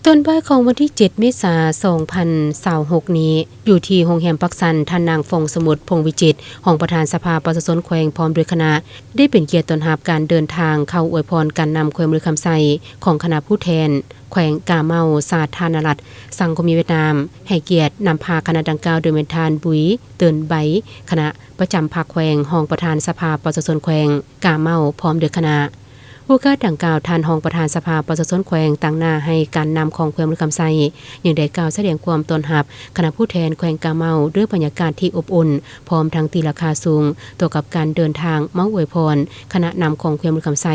ຕອນບ່າຍຂອງວັນທີເຈັດ ເມສາ ສອງພັນຊາວຫົກນີ້ ຢູ່ທີ່ໂຮງແຮມປາກຊັນ, ທ່ານນາງ ຟອງສະໝຸດ ພົງວິຈິດ ຮອງປະທານສະພາປະຊາຊົນແຂວງ ພ້ອມດ້ວຍຄະນະ ໄດ້ເປັນກຽດຕ້ອນຮັບການເດີນທາງເຂົ້າອວຍພອນການນຳແຂວງບໍລິຄຳໄຊ ຂອງຄະນະຜູ້ແທນແຂວງກາເມົາ ສາທາລະນະລັດສັງຄົມນິຍມຫວຽດນາມ, ໃຫ້ກຽດນຳພາຄະນະດັ່ງກ່າວໂດຍແມ່ນທ່ານ ບຸຍ ເຕີນໄບ ຄະນະປະຈຳພັກແຂວງ, ຮອງປະທານສະພາປະຊາຊົນແຂວງກາເມົາ ພ້ອມດ້ວຍຄະນະ. ໂອກາດດັ່ງກ່າວ, ທ່ານຮອງປະທານສະພາປະຊາຊົນແຂວງຕາງໜ້າໃຫ້ການນຳຂອງແຂວງບໍລິຄຳໄຊ ຍັງໄດ້ກ່າວສະແດງຄວາມຕ້ອນຮັບຄະນະຜູ້ແທນແຂວງກາເມົາ ດ້ວຍບັນຍາກາດທີ່ອົບອຸ່ນ ພ້ອມທັງຕີລາຄາສູງຕໍ່ກັບການເດີນທາງມາອວຍພອນຄະນະນຳຂອງແຂວງບໍລິຄຳໄຊ,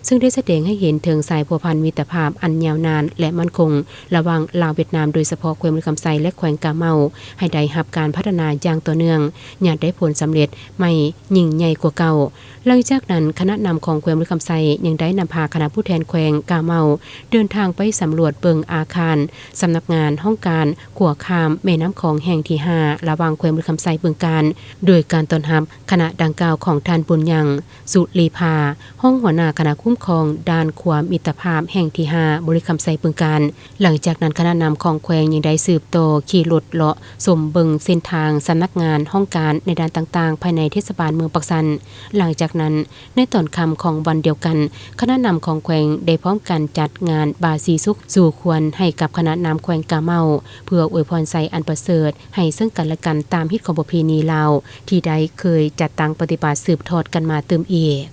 ເຊິ່ງໄດ້ສະແດງໃຫ້ເຫັນເຖິງສາຍພົວພັນມິດຕະພາບອັນຍາວນານ ແລະ ໝັ້ນຄົງ ລະຫວ່າງລາວຫວຽດນາມ, ໂດຍສະເພາະແຂວງບໍລິຄຳໄຊ ແລະ ແຂວງກາເມົາ ໃຫ້ໄດ້ຮັບການພັດທະນາຢ່າງຕໍ່ເນື່ອງ, ຍາດໄດ້ຜົນສຳເລັດໃໝ່ຍິ່ງໃຫຍ່ກວ່າເກົ່າ. ຫຼັງຈາກນັ້ນ, ຄະນະນຳຂອງແຂວງບໍລິຄຳໄຊ ຍັງໄດ້ນຳພາຄະນະຜູ້ແທນແຂວງກາເມົາ ເດີນທາງໄປສຳຫຼວດເບິ່ງອາຄານສຳນັກງານຫ້ອງການຂົວຂ້າມແມ່ນ້ຳຂອງແຫ່ງທີຫ້າ ລະຫວ່າງແຂວງບໍລິຄຳໄຊ ບຶງການ, ໂດຍການຕ້ອນຮັບຄະນະດັ່ງກ່າວຂອງທ່ານ ບຸນຍັງ ສຸລີພາ ຮອງຫົວໜ້າຄະນະຄຸ້ມຄອງດ້ານຂົວມິດຕະພາບແຫ່ງທີຫ້າ ບໍລິຄຳໄຊ ບຶງການ. ຫຼັງຈາກນັ້ນ, ຄະນະນຳຂອງແຂວງຍັງໄດ້ສືບຕໍ່ຂີ່ລົດເລາະຊົມເບິ່ງເສັ້ນທາງສຳນັກງານຫ້ອງການໃນດ້ານຕ່າງໆ ພາຍໃນເທດສະບານເມືອງປາກຊັນ. ຫຼັງຈາກນັ້ນ, ໃນຕອນຄ່ຳຂອງວັນດຽວກັນ, ຄະນະນຳຂອງແຂວງໄດ້ພ້ອມກັນຈັດງານບາສີສຸກສູ່ຄວນໃຫ້ກັບຄະນະນຳແຂວງກາເມົາ ເພື່ອອວຍພອນໄຊອັນປະເສີດໃຫ້ເຊິ່ງກັນແລະກັນ ຕາມຮີດຂອງປະເພນີລາວ ທີ່ໄດ້ເຄີຍຈັດຕັ້ງປະຕິບັດສືບທອດກັນມາຕື່ມອີກ.